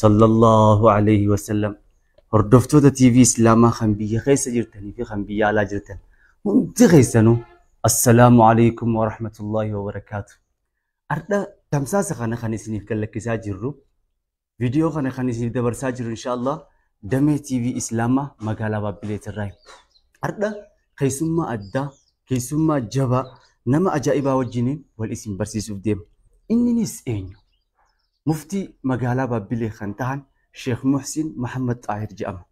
Sallallahu alayhi wasallam. Hordoftoota TV Islaamaa kan biyya keessa jirtanii fi kan biyya alaa jirtan hundi keessanuu Assalaamu alaykum wa rahmatullahi wa barakaatu. Ardha tamsaasa kana kan isiniif gallakkisaa jirru, viidiyoo kana kan isiniif dabarsaa jirru inshaallah damee TV Islaamaa magaalaa Baabbileetirraa. Ardha keessummaa addaa, keessummaa jabaa, nama ajaa'ibaa wajjiniin wal isin barsiisuuf deema. Inninis eenyu? Muftii magaalaa Baabbilee kan tahan Sheekh Muhsin Muhammad Xaahir jedhama.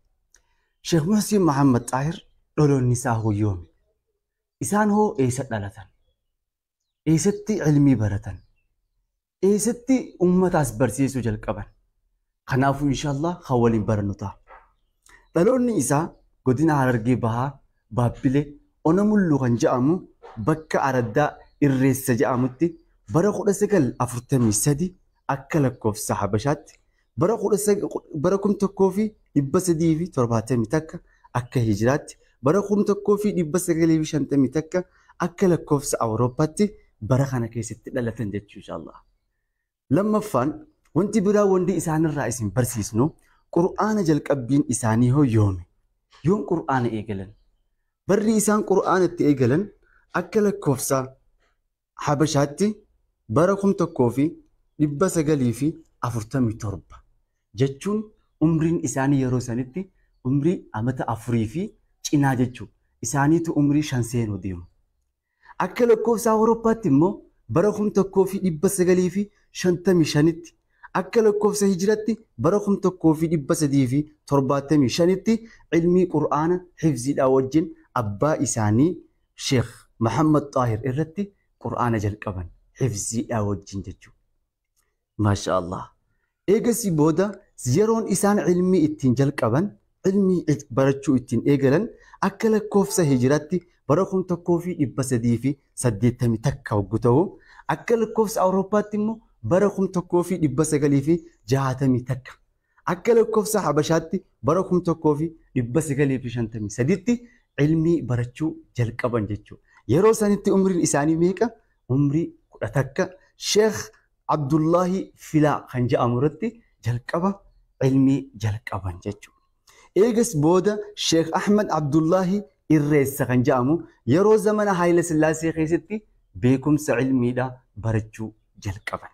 Sheekh Muhsin Muhammad Xaahir dhaloonni isaa hoo yoomi? Isaan hoo eessa dhalatan? Eessatti ilmii baratan? Eessatti uummataas barsiisuu jalqaban? Kanaafuu inshaallah kan waliin barannu ta'a. Dhaloonni isaa godina Harargee Bahaa Baabbilee Ona Mulluu kan jedhamu bakka Araddaa Irreessa jedhamutti bara 1943 akka lakkoofsa Habashaatti, bara 1371 akka Hijiraatti, bara 1951 akka lakkoofsa Awurooppaatti bara kana keessatti dhalatan jechuu inshaallah. Lammaffaan wanti biraa wanti isaanirraa isin barsiisnu, Qur'aana jalqabbiin isaanii hoo yoomi? Yoom Qur'aana eegalan? Barri isaan Qur'aana itti eegalan akka lakkoofsa Habashaatti bara 1947 jechuun umriin isaanii yeroo sanitti umrii amata 4 fi cinaa jechuudha. Isaaniitu umrii 5 seenuu deemu. Akka lakkoofsa Awurooppaatti immoo bara 1955tti, akka lakkoofsa Hijiraatti bara 1375tti ilmii Qur'aana hifziidhaa wajjin abbaa isaanii Sheekh Muhammad Xaahir irratti Qur'aana jalqaban hifziidhaa wajjin jechuudha. Maasha Allah. Eegasii booda yeroon isaan ilmii ittiin jalqaban, ilmii barachuu ittiin eegalan akka lakkoofsa Hijiraatti bara 1381 hogguu ta'u, akka lakkoofsa Awurooppaatti immoo bara 1961, akka lakkoofsa Habashaatti bara 1953tti ilmii barachuu jalqaban jechuudha. Yeroo sanitti umriin isaanii meeqa? Umrii 11 Sheekh Abdullahi Filaa kan jedhamu irratti jalqaba ilmii jalqaban jechuudha. Eegas booda Sheekh Ahmad Abdullahi Irreessa kan jedhamu yeroo zamana Haayila Sillaasee keessatti beekumsa ilmiidhaa barachuu jalqaban.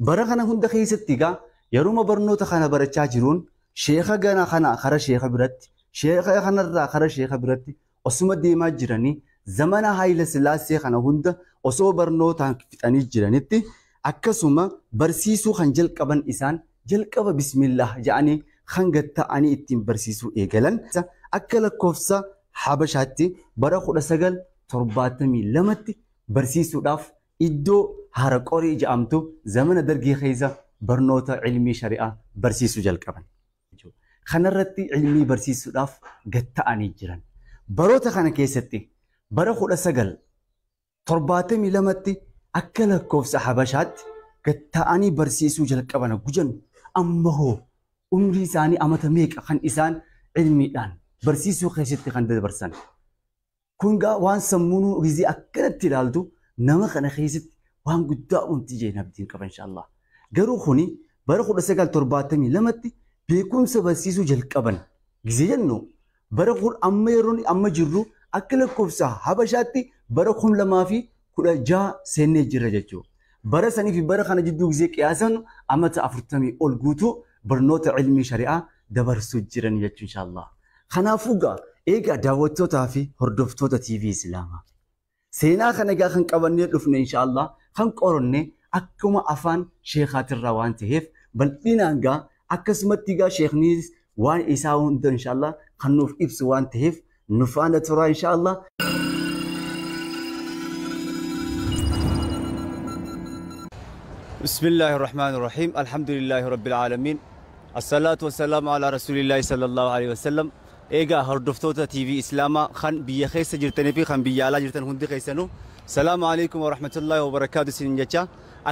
Bara kana hunda keessatti egaa yeruma barnoota kana barachaa jiruun sheekha gana kana kara sheekha biratti, sheekha kanarraa kara sheekha biratti osuma deemaa jiranii zamana Haayila Sillaasee kana hunda osoo barnootaan fixanii jiranitti akkasuma barsiisuu kan jalqaban isaan jalqaba bismillah jedhanii kan gatta'anii ittiin barsiisuu eegalan akka lakkoofsa Habashaatti bara 1972tti barsiisuudhaaf iddoo Haraqorii jedhamtu zamana Dargii keessa barnoota ilmii shari'aa barsiisuu jalqaban. Kanarratti ilmii barsiisuudhaaf gatta'anii jiran. Baroota kana keessatti bara 1972tti akka lakkoofsa Habashaatti gatta'anii barsiisuu jalqaban gujan. Amma hoo umrii isaanii amata meeqa kan isaan ilmiidhaan barsiisuu keessatti kan dabarsan? Kun gaa waan sammuunuu gizee akkanatti ilaaltu nama kana keessatti waan guddaa uumti jeen abdiin qaba inshaallah. Garuu kuni bara 1972tti beekumsa barsiisuu jalqaban. Gizee jennu bara kun amma yeroon amma jirru akka lakkoofsa Habashaatti bara 2016 seennee jirra jechuudha. Bara sanii fi bara kana jidduu gizee qiyaasan amata 40 ol guutuu barnoota ilmii shari'aa dabarsuu jiran jechuudha inshaallah. Kanaafuu gaa eegaa daawwattootaa fi hordoftoota TV Islaamaa. Seenaa kana egaa kan qabannee dhufne inshaallah kan qoranne akkuma afaan sheekaatirraa waan ta'eef bal'inaan gaa akkasumatti gaa sheeknis waan isaa hunda inshaallah kan nuuf ibsu waan ta'eef nu faana turaa inshaallah. بسم الله الرحمن الرحيم. الحمد لله رب العالمين. الصلاة والسلام على رسول الله صلى الله عليه وسلم. Eegaa hordoftoota TV Islaamaa kan biyya keessa jirtanii fi kan biyya alaa jirtan hundi keessanuu salaamu alaikum wa rahmatullahi wa barakaatu isin jecha.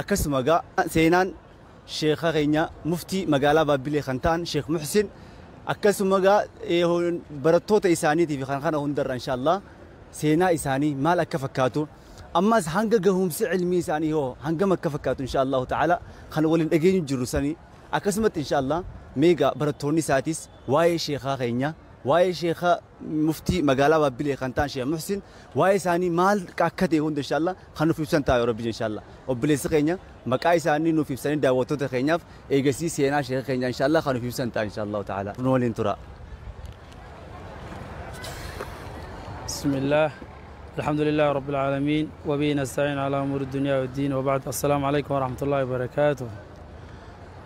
Akkasuma gaa seenaan sheekha keenya muftii magaalaa Baabbilee kan ta'an Sheekh Muhsin akkasuma gaa barattoota isaaniitii fi kan kana hundarra inshaallah seenaa isaanii maal akka fakkaatu Ammas hanga gahumsi ilmii isaanii hoo hangam akka fakkaatu insha Allahu ta'ala kan waliin dhageenyu jirru sanii akkasumatti insha Allah meegaa barattoonni isaatis waa'ee sheekaa keenya waa'ee sheekaa muftii magaalaa Baabbilee kan ta'an Sheekh Muhsin waa'ee isaanii maal akka ta'e hunda insha Allah kan nuuf ibsan ta'a yoo Rabbi insha Allah obboleessi keenya maqaa isaanii nuuf ibsanii daawwattoota keenyaaf eegasii seenaa sheeka keenya insha Allah kan nuuf ibsan ta'a insha Allahu ta'ala nu waliin tura. بسم الله الحمد لله رب العالمين وبه نستعين على أمور الدنيا والدين وبعد السلام عليكم ورحمة الله وبركاته.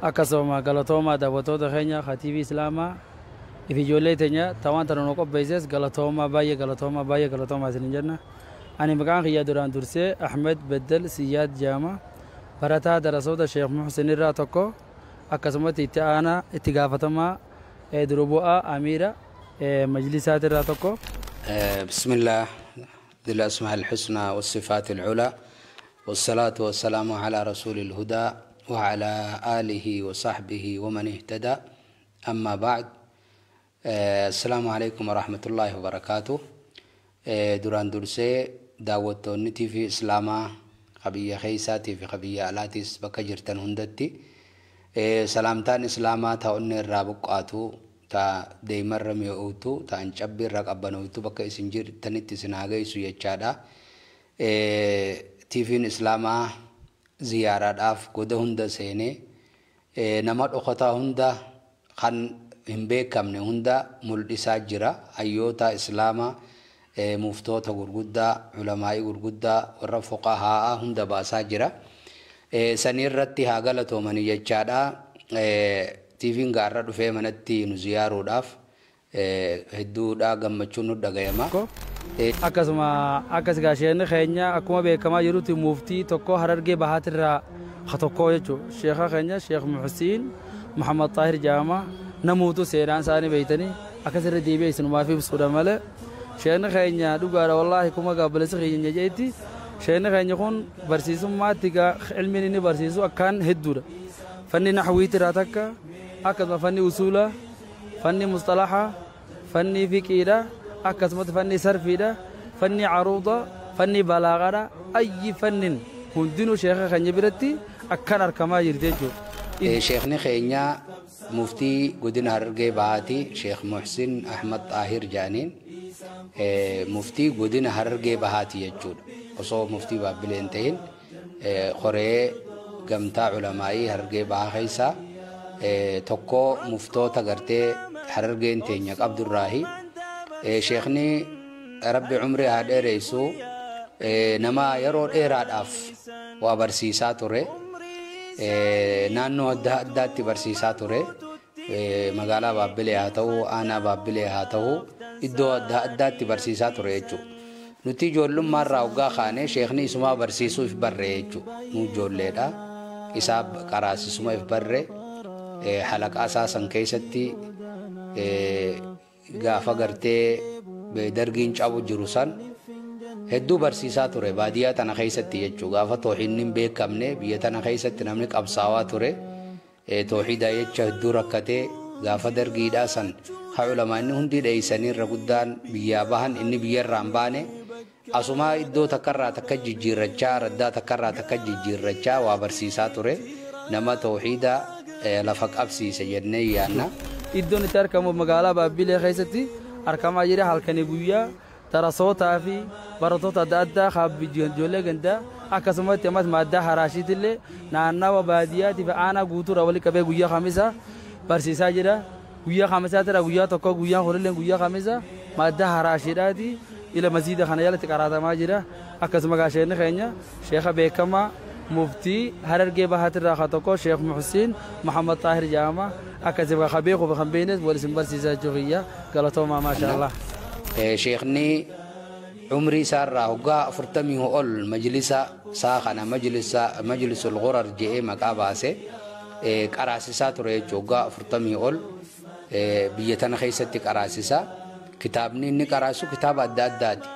Akkasuma galatoomaa daawwattoota keenya TV Islaamaa fi ijoollee teenya tawaan tana nu qopheesses galatoomaa baay'ee galatoomaa baay'ee galatoomaa isin jenna. Ani maqaan kiyya duraan dursee Ahmed Beddel Siyaad Jaama barataa darasoota Sheekh Muhsin irraa tokko akkasumatti itti aanaa itti gaafatamaa dura bu'aa amiira majlisaati irraa tokko. بسم الله ذي الأسماء الحسنى والصفات العلى والصلاة والسلام على رسول الهدى وعلى آله وصحبه ومن اهتدى أما بعد. السلام عليكم ورحمة الله وبركاته. duraan dursee daawwattoonni TV Islaamaa qabiyya keeysaatii fi qabiyya alaatis bakka jirtan hundatti salaamtaan Islaamaa ta'onni irraa buqqaatu ta deemarra mi'ootu ta ancabbii irra qabbanootu bakka isin jirtanitti isin haa geessu jechaadha. TV'n Islaamaa ziyaaraadhaaf goda hunda seenee nama dhokataa hunda kan hin beekamne hunda mul'isaa jira. Hayyoota Islaamaa muftoota gurguddaa, ulamaa'ii gurguddaa, warra fuqahaa hunda baasaa jira. Sanii irratti haa galatoomanii jechaadha. TV'n gaarra dhufee manatti nu ziyaaruudhaaf hedduudha gammachuun nu dhagayama. Akkasuma akkas gaasheen keenya akkuma beekamaa jirutti muftii tokko Harargee Bahaatirraa ha tokko jechuudha. Sheekha keenya Sheekh Muhsin Muhammad Xaahir Jaama namuutu seenaan isaanii beeytanii akkasirra deebi'ee isinumaaf ibsuudha malee. Sheekni keenya dhugaadha wallaahi kuma gaabbalessi keenya jeetti. Sheekni keenya kun barsiisummaatti ilmiin inni barsiisu akkaan hedduudha. Fanni naxwiitirraa takka akkasuma fanni usuulaa, fanni mustalahaa, fanni fiqiidha, akkasumatti fanni sarfiidha, fanni caruuda, fanni balaagaadha, ayyi fannin hundinuu sheeka keenya biratti akkaan argamaa jirti jechuudha. Sheekni keenya muftii godina Harargee Bahaati Sheekh Muhsin Ahmad Xaahir jedhaniin muftii godina Harargee Bahaati jechuudha. Osoo muftii Baabbilee hin ta'in qoree gamtaa ulamaa'ii Harargee Bahaa keessaa tokko muftoota gartee Harargeen teenya qabdurraahi. Sheekni Rabbi umrii haa dheeressu nama yeroo dheeraadhaaf waa barsiisaa ture. Naannoo adda addaatti barsiisaa ture. Magaalaa Baabbilee haa ta'u, aanaa Baabbilee haa ta'u, iddoo adda addaatti barsiisaa ture jechuudha. Nuti ijoollummaa irraa hoggaa kaanee sheekni isumaa barsiisuu if barre jechuudha. Nu ijoolleedha. Isaa qaraasisuma if barre. Halaqaa isaa san keessatti gaafa gartee dargiin cabu jiru san hedduu barsiisaa ture baadiyyaa tana keessatti jechuudha. Gaafa tooxiinni hin beekamne biyya tana keessatti namni qabsaawaa ture. Tooxiidha jecha hedduu rakkatee gaafa dargiidhaa san haa ulamaanni hundi dheeysanii irra guddaan biyyaa bahan inni biyyarraa hin baane asumaa iddoo takkarraa takka jijjiirrachaa raddaa takkarraa takka jijjiirrachaa waa barsiisaa ture. Nama tooxiidha lafa qabsiise jennee yaanna. Iddoon itti argamu magaalaa Baabbilee keessatti argamaa jira halkanii guyyaa darasootaa fi barattoota adda addaa ijoollee gandaa akkasumatti ammas maaddaa haraashiitillee naannawa baadiyyaatii fi aanaa guutuurraa walitti qabee guyyaa kamisaa barsiisaa jira. Guyyaa kamisaatira guyyaa tokko guyyaan kunillee guyyaa kamisaa maaddaa haraashiidhaati ila masiida kana jalatti qaraatamaa jira. Akkasuma gaasheenni keenya sheekha beekamaa muftii Harargee Bahaatirraa haa tokko Sheekh Muhsin Muhammad Xaahir Jaama akkasuma kan beekuu fi kan beeknes wal isin barsiisaa jechuudha. Galatoomaa maasha Allah. Sheekni umrii isaarraa hoggaa 40 ol majlisa isaa kana majlisul ghurar jedhee maqaa baase qaraasisaa ture jechuudha. Hoggaa 40 ol biyya tana keessatti qaraasisaa. Kitaabni inni qaraasu kitaaba adda addaati.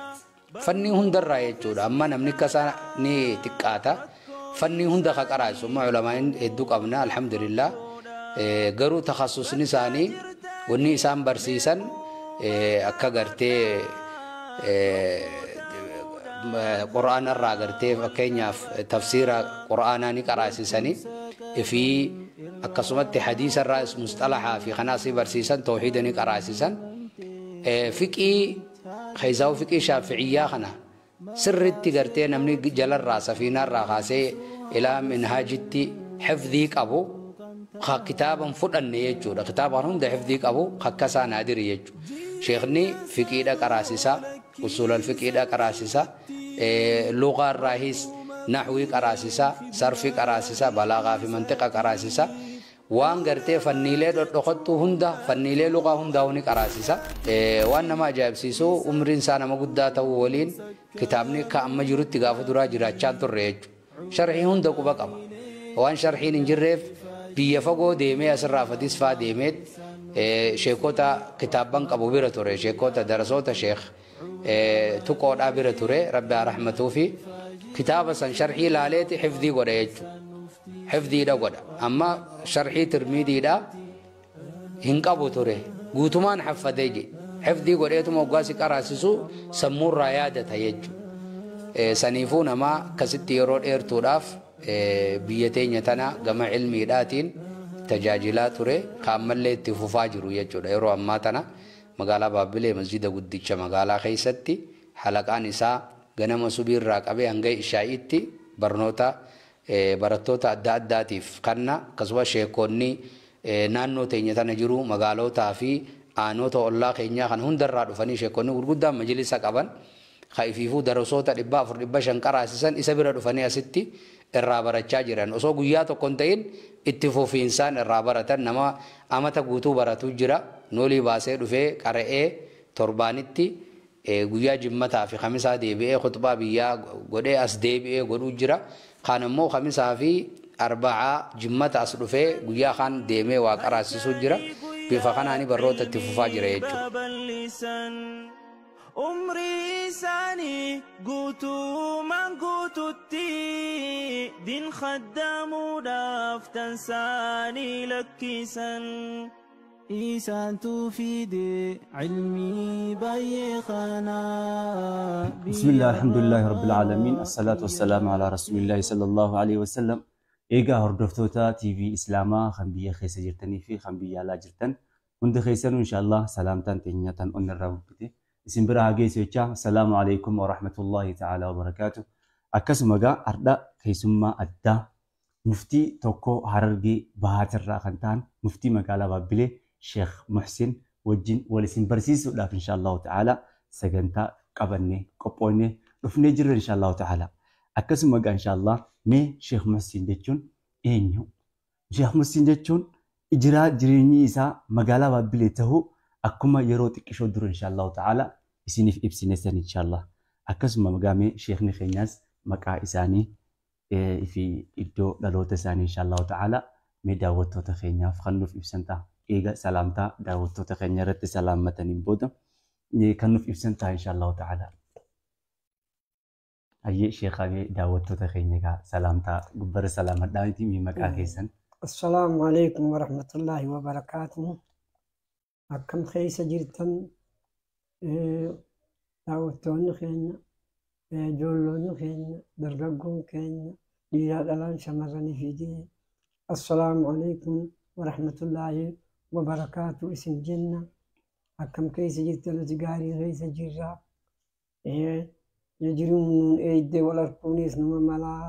Fanni hundarraa jechuudha. Amma namni akkasaa ni xiqqaata. Fanni hunda ka qaraasu amma ulamaan hedduu qabna alhamdulillah. Garuu takhasusni isaanii wanni isaan barsiisan akka gartee Qur'aana irraa gartee fakkeenyaaf tafsiira Qur'aanaa ni qaraasisanii fi akkasumatti hadiisa irraas musxalahaa fi kanaas ni barsiisan, tawhiida ni qaraasisan. Fiqii keessaa'u fiqii shaafi'iyyaa kana sirritti gartee namni jalarraa safiinaarraa kaasee ilaa minhaajitti hifdii qabu kitaaban fudhanne jechuudha. Kitaaba kan hunda hifdii qabu akkasaa naadiri jechuudha. Sheekni fiqiidha qaraasisaa, usuulal fiqiidha qaraasisaa, lugaa irraahis naxwii qaraasisaa, sarfii qaraasisaa, balaagaa fi mantiqa qaraasisaa. Waan gartee fanniilee dhodhokottuu hunda, fanniilee lugaa hundaa'uu ni qaraasisa. Waan nama ajaa'ibsiisu umriin isaa nama guddaa ta'uu waliin kitaabni akka amma jirutti gaafa duraa jiraachaa turre jechuudha. Sharhii hunda quba qaba. Waan sharhiin hin jirreef biyya fagoo deemee asirraa Fadis faa deemeet sheekota kitaabban qabu bira ture. Sheekota darasoota sheekh tuqoodhaa bira ture. Rabbi haa rahmatuu fi kitaaba san sharhii laaleeti hifdii godha jechuudha. Hifdiidha godha. Amma sharhii Tirmidiidha hin qabu ture. Guutumaan haffadee je. Hifdii godheetuma waggaa si qaraasisu sammuurraa yaadata jechuudha. Saniifuu nama akkasitti yeroo dheertuudhaaf biyya teenya tana gama ilmiidhaatiin tajaajilaa ture. Kaammallee itti fufaa jiru jechuudha. Yeroo ammaa tana magaalaa Baabbilee masjida guddicha magaalaa keessatti halaqaan isaa ganama subiirraa qabee hanga ishaa'itti barnoota barattoota adda addaatiif kanna, akkasumas sheekonni naannoo teenya tana jiru magaalotaa fi aanota ollaa keenyaa kan hundarraa dhufanii sheekonni gurguddaan majlisa qaban ifiifuu darasoota 400 500 qaraasisan isa bira dhufanii asitti irraa barachaa jiran. Osoo guyyaa tokko hin ta'in itti fufiinsaan irraa baratan nama amata guutuu baratu jira. Noolii baasee dhufee qara'ee torbaanitti guyyaa jimmataa fi kamisaa deebi'ee khutbaa biyyaa godhee as deebi'ee godhuu jira. Kaan immoo kamisaa fi arba'aa jimmata as dhufee guyyaa kaan deemee waa qaraasisuu jira. Bifa kanaani barnoota itti fufaa jira jechuudha. Umrii isaanii guutumaan guututti din khaddamuudhaaf tansaanii lakkisan. Isaantu fide ilmii baay'ee kanaa. بسم الله الحمد لله رب العالمين الصلاة والسلام على رسول الله صلى الله عليه وسلم. Egaa hordoftoota TV Islaamaa kan biyya keessa jirtanii fi kan biyya alaa jirtan hundi keessanuu inshallah salaamtaan teenya tan onni irraa bubbite isin bira haa geessu jecha assalaamu alaikum wa rahmatullahi ta'ala wa barakaatu. Akkasuma egaa har'a keessummaa addaa muftii tokko Harargee Bahaatirraa kan ta'an muftii magaalaa Baabbilee Sheekh Muhsin wajjin wal isin barsiisuudhaaf inshallahu ta'ala sagantaa qabannee qophoonnee dhufnee jirra inshallahu ta'ala. Akkasuma egaa inshallah mee Sheekh Muhsin jechuun eenyu? Sheekh Muhsin jechuun jiraa jireenyi isaa magaalaa Baabbilee ta'uu akkuma yeroo xiqqishoo dura inshallahu ta'ala isiniif ibsine san inshallah. Akkasuma egaa mee sheekni keenyaas maqaa isaanii fi iddoo dhaloota isaanii inshallahu ta'ala mee daawwattoota keenyaaf kan nuuf ibsan ta'a. Eega salaamtaa daawwattoota keenya irratti salaammataniin booda kan nuuf ibsan ta'a inshallahu ta'ala. Hayyee sheekaa mee daawwattoota keenya egaa salaamtaa gubbara salaamadhaa miti mee maqaa keessan. Assalaamu alaikum warahmatullaahi wabarakaatuh. Akkam keessa jirtan daawwattoonni keenya, ijoollonni keenya, dargaggoon keenya, dhiiraa dhalaan shamarranii fi assalaamu alaikum warahmatullaahi wabarakaatuh isin jenna. Akkam keessa jirtan? Nuti gaarii keessa jirra. Jiruun nuun eeydee wal arguunis numa malaa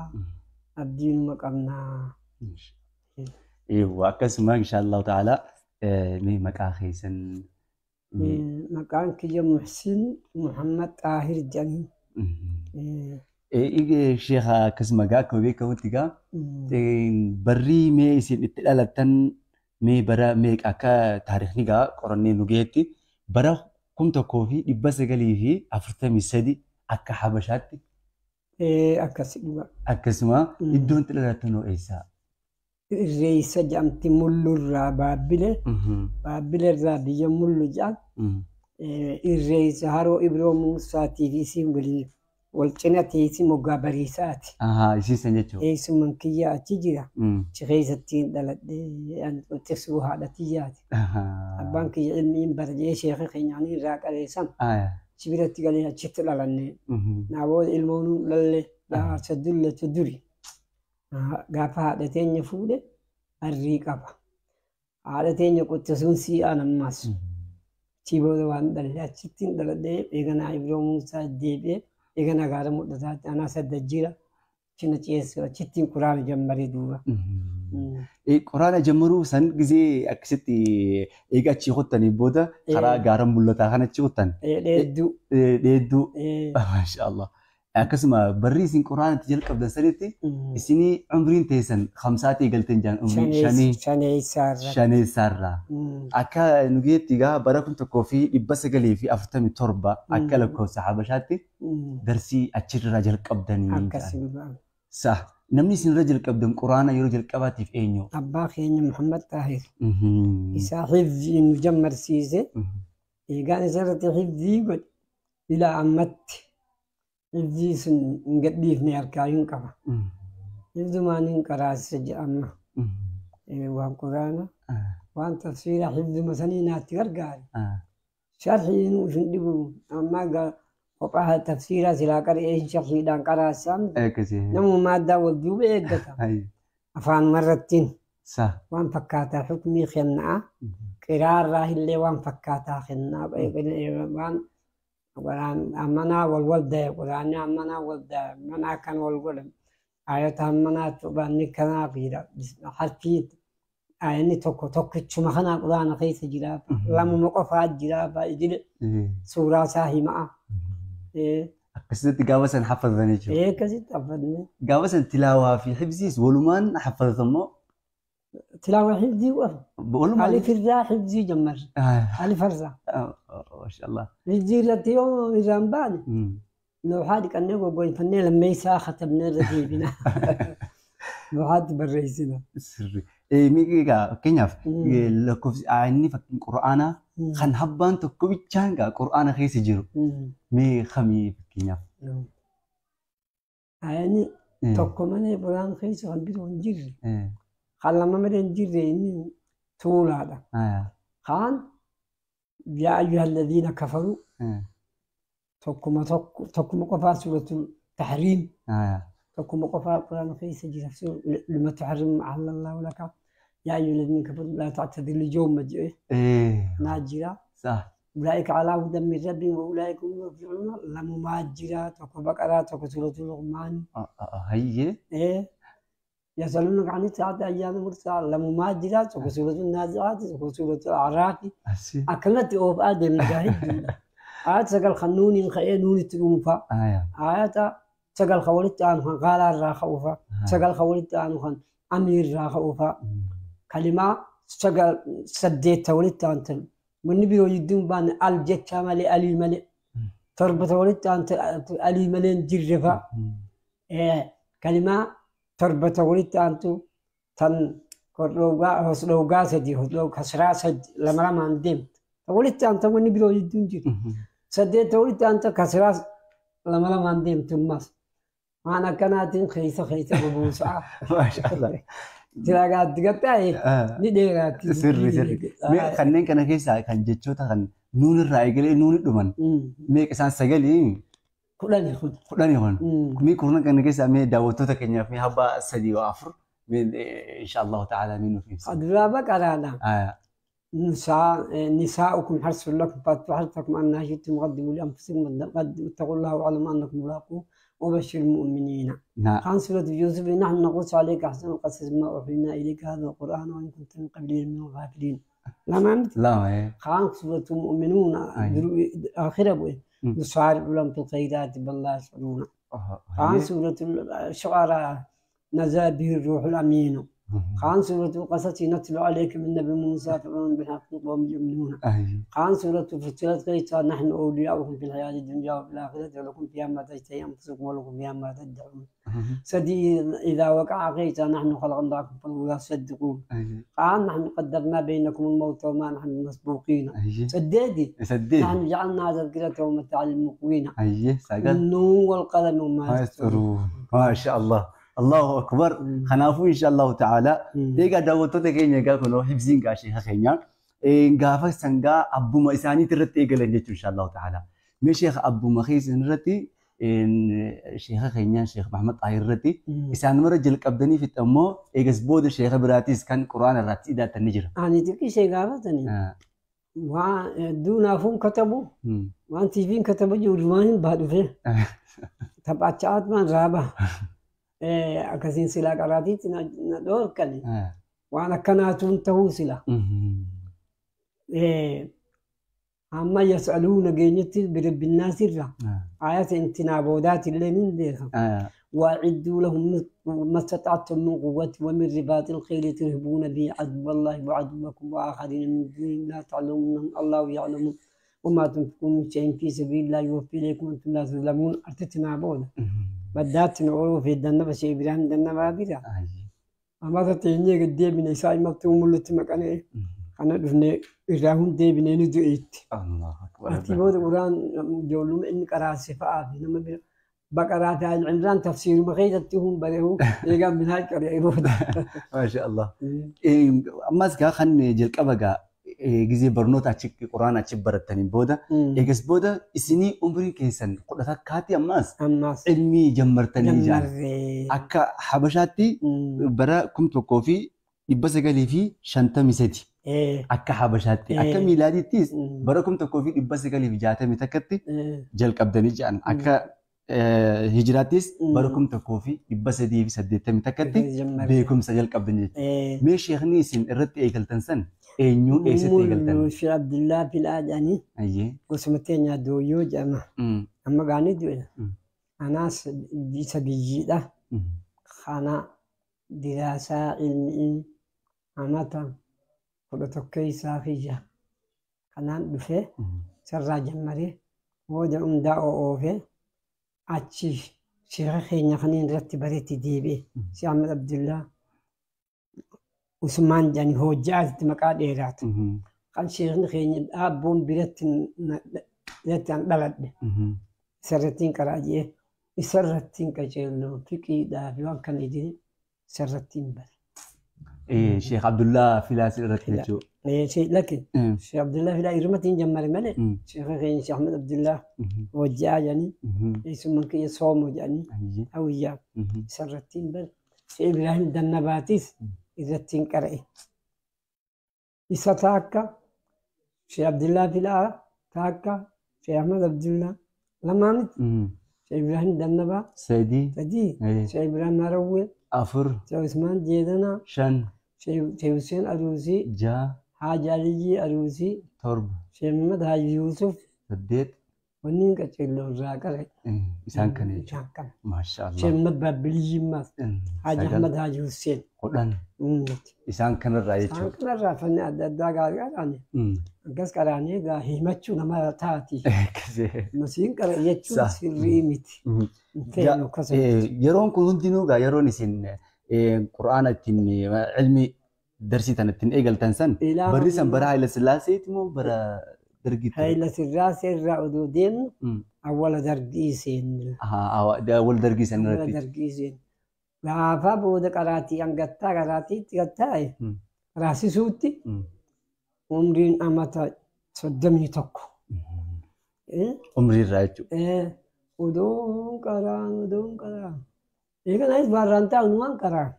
abdii numa qabnaa. Eewwa akkasuma inshallahu ta'ala mee maqaa keessan. Maqaan kiyya Muhsin Muhammad Xaahir jedhanii. Sheekha akkasuma egaa akkuma beekamutti egaa barrii mee isin itti dhalattan mee bara meeqa akka taarikhni egaa qorannee nu gahetti bara 1943 akka Habashaatti. Akkasi dhuga. Akkasuma iddoon itti dhalattan hoo eessa? Irreessa jedhamti Mullurraa Baabbile. Baabbilerraa biyya Mullu jedhan. Irreessa haroo Ibroo Muusaatii fi isiin waliin wal cina teessi moggaa bariisaati. Isiisan jechuudha. Eessummaan kiyya achi jira. Achi keessatti dhaladhee tiksuu haadha tiyyaati. Abbaan kiyya ilmiin bara jee sheekha keenyaanii irraa qareessan. Achi biratti galee achitti dhalanne. Naa booda ilmoonuu lalle jaarsa dullatu duri. Gaafa haadha teenya fuudhe arrii qaba. Haadha teenya qottisuun sii'aan ammaas. Achii booda waan dhalle achittiin dhaladhee eeganaa Ibroo Muusaa deebi'ee eeganaa gaara mul'ataatti anaa sadda jira. Achina ceessu achittiin quraana jammaree duuba. Quraana jammaruu san gisee akkasitti eega achii qottanii booda karaa gaara mul'ataa kana achi qottan. Dheedduu. Dheedduu. Maashaallah. Akkasuma barri isin quraana itti jalqabdan sanitti isinii umriin teessan hamsaatii galteen jaan umrii shanii. Shaneessaarra. Shaneessaarraa. Akka nu geetti egaa bara 1947 akka lakkoofsa Habashaatti darsii achirraa jalqabdanii. Akkasuma. Sa namni isinirra jalqabdan quraana yeroo jalqabaatiif eenyu? Abbaa keenya Muhammad Taahir. Isaa hifzii nu jammarsiise. Eegaan isarratti hifzii godhe ilaa ammatti hifzii sun hin gadhiifne harkaa hin qaba. Hifzumaan hin qaraasise jedhama. Waan quraana waan tafsiira hifzuma sanii naatti gargaare. Sharhii nu hin dhibu ammaa kophaa tafsiira silaa qara'ee sharhiidhaan qaraasaan namuma maaddaa wal duuba eeggata. Afaan marrattiin waan fakkaataa hukmii kennaa qiraarraa illee waan fakkaataa kennaa waan ammanaa wal waldaya quraanni ammanaa wal daya ammanaa kan wal godhan ayata ammanaa cubanni kanaa fiira harfii ayanni tokko tokkichuma kanaa quraana keessa jira lamuma qofaa jira jedhe suuraa isaa himaa. Akkasitti gaafa san hafazan jechuudha. Akkasitti hafazne. Gaafa san tilaawaa fi hifziis walumaan hafazatamoo? Tilaawaa hifzii qofa. Walumaan. Alifirraa hifzii jammarre. Alifarraa. Maashaallah. Hifzii irratti yoo irraan baane looxaa dhiqannee goggoifannee lammeessaa katabnee irra deebina. Looxaatti barreessina. Sirri. Egaa fakkeenyaaf lakkoofsi inni fakkiin quraanaa kan habbaan tokko bichaan egaa quraana keessa jiru mee kamii fakkeenyaaf? Ayyaanni tokko malee quraana keessa kan biroo hin jirre. Kan lama malee hin jirre inni tuulaadha. Kaan yaa ayyuhal ladhiina kafaruu tokkuma tokkuma qofaa suuratul tahriim tokkuma qofaa quraana keessa jira lima tuharrimu ma ahallallahu laka yaa ayyuhal ladhiina kafaruu laa ta'tadiru al-yawma jedhe naa jira. أولئك على هدى من ربهم وأولئك هم المفلحون لمما جرا tokko بقرة tokko سورة لقمان. Hayyee. يسألونك عن الساعة أيان مرساها لمما جرا tokko سورة النازعات tokko سورة الأعراف. أكلت أوف آدم مجاهد آيات سقل خنوني خيه نوني تقومفا آيات سقل خولت آن خان قال الراخوفا سقل خولت آن خان أمير راخوفا كلمة سقل سديت ولت آن wanni biroo jidduun baane al jecha malee alii malee torba walitti aante alii malee hin jirre fa'a. Kalimaa torba walitti aantu tan hosdhoogaa sadi kasraa sadi lama lamaan deemtu. Walitti aanta wanni biroo jidduun jiru. Saddeet walitti aanta kasraa lama lamaan deemtu ammas. Waan akkanaatiin keessa keessa bubuusaa. Maashaallah. Jiraagaatti gattaa'e ni dheeraatti. Sirri sirri. Mee kanneen kana keessaa kan jechoota kan nuun irraa eegalee nuun dhuman meeqa isaan sagalii? Kudhani kun. Kudhani kun. Mee kurnan kana keessaa mee daawwattoota keenyaaf mee habba sadii waa afur mee inshaallahu ta'ala mee nuuf ibsa. Duraa baqaraadha. نساؤكم حرث لكم فأتوا حرثكم أنى شئتم قدموا لأنفسكم واتقوا الله واعلموا أنكم ملاقوه وبشر المؤمنين. نعم. عن سورة يوسف نحن نقص عليك أحسن القصص ما أوحينا إليك هذا القرآن وإن كنت من قبله من الغافلين. لا ما عملت؟ لا ما خان سورة المؤمنون آخر أبوه نسارع لهم في الخيرات بل لا يشعرون. عن سورة الشعراء نزل به الروح الأمين. عن سورة القصص نتلو عليك من نبي موسى فرعون بالحق وهم يؤمنون. عن سورة فصلت قيس نحن أولياؤكم في الحياة الدنيا وفي الآخرة ولكم فيها ما تشتهي أنفسكم ولكم فيها ما تدعون. سدي إذا وقع قيس نحن خلقناكم فلا تصدقون. قال نحن قدرنا بينكم الموت وما نحن مسبوقين. سدادي نحن جعلنا تذكرة ومتاع للمقوين. النون والقلم وما يسطرون. ما شاء الله. Allahu akbar. Kanaafuu inshaallahu ta'ala egaa daawwattoota keenya egaa kunoo hibziin gaa sheeka keenya gaafa sangaa abbuma isaaniitti irratti eegalan jechuun inshaallahu ta'ala. Mee sheekha abbuma keessan irratti sheekha keenyaan Sheekh Mahamad Xaahir irratti isaan mara jalqabdanii fixan immoo eegas booda sheekha biraatis kan quraana irratti idaatan ni jira. Ani xiqqishee gaafatanii waan hedduu naafuun katabu waan tiiviin katabu jiru waan hin baa dhufe taphachaatmaan raaba akkasiin silaa qaraatiitti na dhoorkani waan akkanaatuun ta'uu sila. Amma yas'aluuna geenyutti birabbinnaasirra ayata intinaa boodaatillee nin beeka. وأعدوا لهم ما استطعتم من قوة ومن رباط الخيل ترهبون به عدو الله وعدوكم وآخرين من دونهم لا تعلمونهم الله يعلم وما تنفقون من شيء في سبيل الله يوفي إليكم وأنتم لا تظلمون. أرتتنا بودا بدات نعرف في الدنبا شيء إبراهيم دنبا بلا أما تتيني قد من إساء مكتوم اللي تمكنه أنا دفني إبراهيم دي بنيني دعيت. الله أكبر. أتي بود قرآن جولهم إن قرأ صفاء في نما بقرة آل عمران تفسير مخيطتهم بره يقام من هاي قرية ما شاء الله. أما سكا خن جلك أبغى جزء برنوت أشيك قرآن أشيك برتني بودا إيجس بودا إسني عمري كيسن قلت كاتي أماس علمي جمرتني جان أكا حبشاتي برا كنت كوفي يبص قالي في شنطة مسدي akka Habashaatti akka miilaadiittis bara 1963 takkatti jalqabdanii jedhan akka hijiraattis bara 1380 takkatti beekumsa jalqabdanii jechuudha. Mee sheekni isin irratti eegaltan san eenyuu eessatti eegaltan? Sheekh Abdullaa Filaa jedhanii gosuma teenya Dooyyoo jedhama. Amma gaanii du'e. Anaas isa biyyiidha. Kana diraasaa ilmiin amata 11 isaa kiyya kanaan dhufee sarraa jammaree booda hundaa oofee achi sheekha keenya kanneen irratti bareetti deebi'e. Sheekh Ahmad Abdullaa Usmaan jedhanii hojjaatti maqaa dheeraatu. Kan sheekni keenya dhaabboon biratti an dhaladhe. Isarrattiin qaraa jee isarrattiin qaceelloo fiqiidhaa fi waan kana jedhee isarrattiin bare. Sheekh Abdullaa Filaas irratti jechuudha. Lakin Sheekh Abdullaa Filaa irmatiin jammare malee Sheekha keenya Sheekh Ahmad Abdullaa hojjaa jedhanii eessummaan kiyya soomo jedhanii hawiyyaa isarrattiin bare. Sheekh Ibraahim Dannabaatis irrattiin qara'e. Isa taakka Sheekh Abdullaa Filaa taakka Sheekh Ahmad Abdullaa lamaanitti Sheekh Ibraahim Dannabaa sadii Sheekh Ibraahim Harawwee 4 Sheekh Usmaan Jeedanaa 5 Sheekh Hussein Aruusii 6 Haaji Aliyyii Aruusii 7 Sheekh Muhammad Haaji Yuusuf 8 wanni qaceelloo irraa qara'e. Isaan kana jechuudha. Maashaallah. Sheekh Muhammad Baabiliyyii Maas Haaji Ahmad Haaji Hussein 10 isaan kanarraa jechuudha. Isaan kanarraa fanni adda addaa gaarii qaraane. Akkas qaraanee gaa himachuu nama taati. Masiin qara jechuun sirrii miti. Yeroon kun hundinuu gaa yeroon isin quraana ittiin ilmi darsii tana ittiin eegaltan san barri san bara Haayila Sillaaseeti moo bara dargiitti? Haayila Sillaasee irraa oduu deemnu awwala dargii seenne. Awwala dargii san irratti. Awwala dargii seenne. Gaafa booda qaraatii hangattaa qaraatiitti gattaa'e raasisuutti umriin amata 31. Umrii irraa jechuudha. Odoon qaraan odoon qaraan. Eeganaanis barraan taa'u waan qaraan.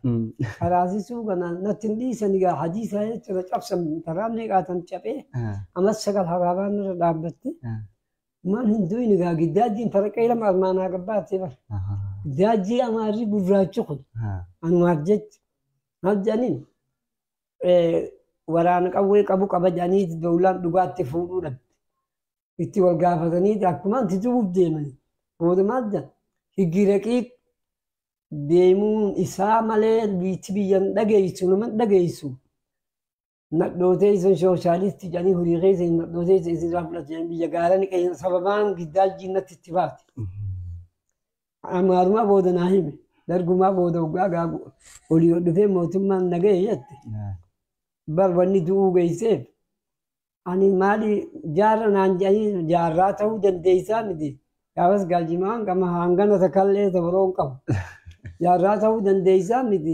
Qaraasisuu kana natti hin dhiisan egaa hadiisa jechuudha cabsan taraan meeqaatan caphee amas 9 haraabaan irra dhaabbatte. Maal hin du'in egaa giddaajjiin faraqee lama armaanaa gabbaatee bara. Giddaajjii amaarri gurraachi kun anumaaf jecha maal jedhaniin waraana qawwee qabu qaba jedhanii doolaan dhugaatti fuudhuu dhabde. Itti wal gaafatanii akkuma itti tubuuf deemanii. Booda maal jedhan higgi raqiiq deemuun isaa malee biitti biyyan dhageessu nama dhageessu. Nadhootee isin sooshaalistii jedhanii horii keessa nadhootee isin irraa fudhatu jedhanii biyya gaaraan qeeyyan sababaan giddaajjiin natti itti baate. Amaarumaa booda naa hime dargumaa booda waggaa gaagu olii ol dhufee mootummaan naga'e jette. Bar wanni du'uu geesseef ani maali jaarra naan jedhanii jaarraa ta'uu dandeessaa miti. Gaafas gaajimaan qama hangana takallee tabaroon qabu. Jaarraa ta'uu dandeessaa miti.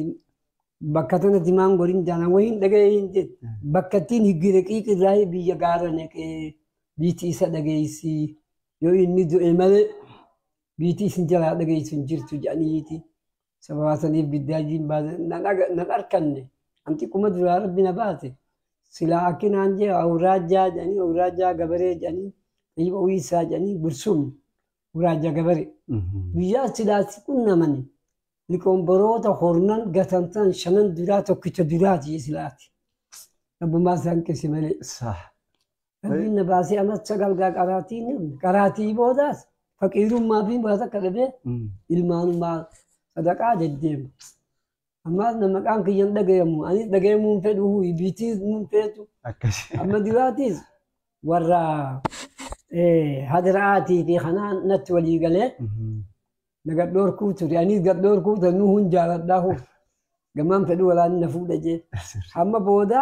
Bakka tanatti maan goriin jaalan wayiin dhaga'ee hin jedhu. Bakka ittiin higgi raqiiq irraa biyya gaara naqee biitti isa dhageessi. Yoo inni du'e malee biitii isin jalaa dhageessu hin jirtu jedhaniiti. Sababa saniif giddaajiin baase nan arkanne. Anti kuma duraa rabbi na baase. Silaa akkinaan jee awuraajjaa jedhanii awuraajjaa gabaree jedhanii xiyyiba uwwisaa jedhanii gursum awuraajjaa gabaree. Guyyaa silaa si qunnamani liqoonboroota hornan gatantan shanan duraa tokkicha duraati silaati. Rabbummaa isaan qise malee. Rabbiin na baasee amas sagal gaa qaraatiin qaraatii boodaas faqiirummaa fi waan akka dhabee ilmaanummaa sadaqaa deddeema. Ammaas na maqaan kiyyan dhagayamu anis dhagayamuu hin fedhu biitiis hin feetu. Amma duraatiis warra hadra'aatii fi kanaan natti walii galee na gadhoorkuu ture anis gadhoorkuu tanuu hun jaaladhaa hoo gamaan fedhu walaan na fuudha jee. Amma booda